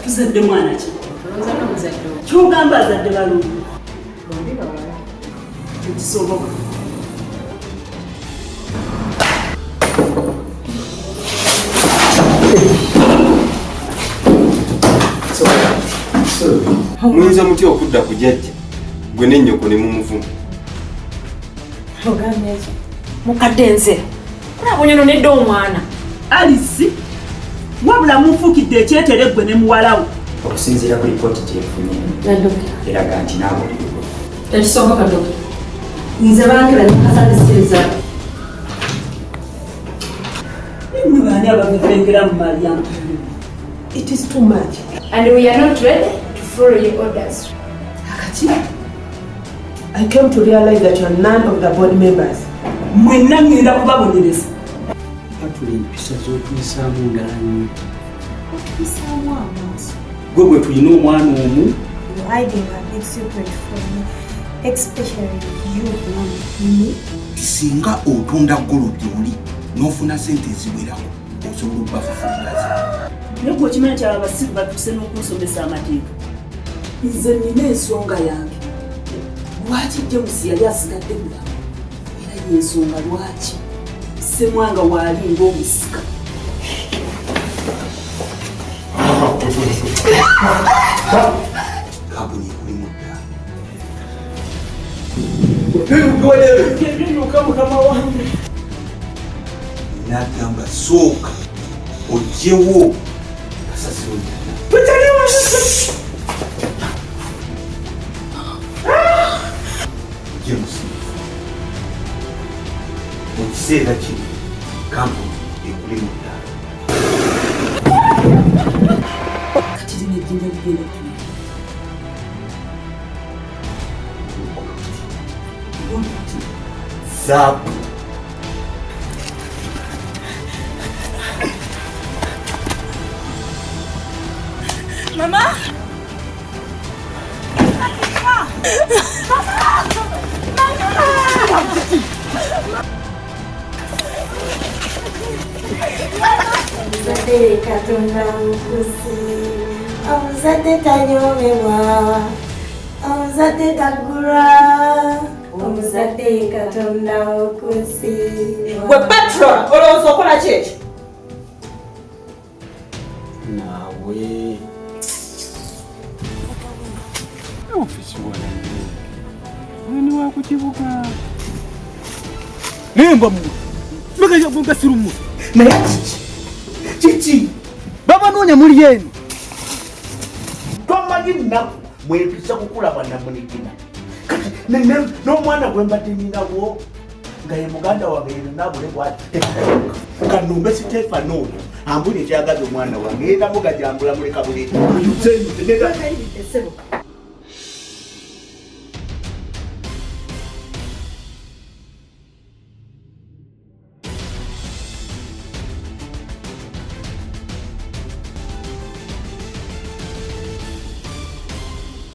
Tuzadde mwana ki? Kyogamba azadde balungi. Tekisoboka. Muyinza mutya okudda ku jajja gwe nennyoko ne mumuvuma? Ogambye ekyo mukadde nze kulaba onyano nedda omwana Alice, wabula munfuukidde ekyetere ggwe ne muwala wo. Okusinziira ku lipooti gyenfunye eraga nti naawe oli lubuto. Tekisoboka dokita, nze bange banakasalisiriza. Nno baani abavevengera mu malya? It is too much. And we are not ready to follow your orders. Akaki? I came to realize that you are none of the board members. Mwenna ngenda kubabonereza. Patula empisa z'otuyisaamu ndala nnyo. Otuyisaamu amaaso. Gwe bwe tulina omwana omu. You're hiding a big secret from me, especially you, me. Singa otunda golo gy'oli n'ofuna sente eziwerako osobola obbafufungaza. Naye gwe okimanyi nti abasiru batuuse n'okunsomesa amateeka. Nze nnina ensonga yange. Lwaki James yali asigadde mulamu? Era y'ensonga lwaki Ssemwanga waali ng'omusika. Kampuni ekulimu dda. Nagamba sooka oggyewo kasasiro yenna. James, mu kiseera kino kampuni ekulimu dda. Kati lino ejjinja ligenda tuli. Zaabu. Mama! Omuzadde Katonda mukuzi, omuzadde tanyomebwa, omuzadde tagulwa, omuzadde Katonda mukuzi. Gwe patron olowooza okola ki ekyo? Naawe ofisi wala nnyo mwene wa ku kibuga naye mbwa mmwe mugasiru mmwe. Naye kiki kiki babanoonya muli eno? Tomanyi nnaku mwempisa kukulaba namunigina kati n'omwana gwe mbadde ninawo nga ye muganda wange yenanabule bwati kanumbe Sitefano oyo ambuli ekyagaza omwana wange era mugajambula muleka buli.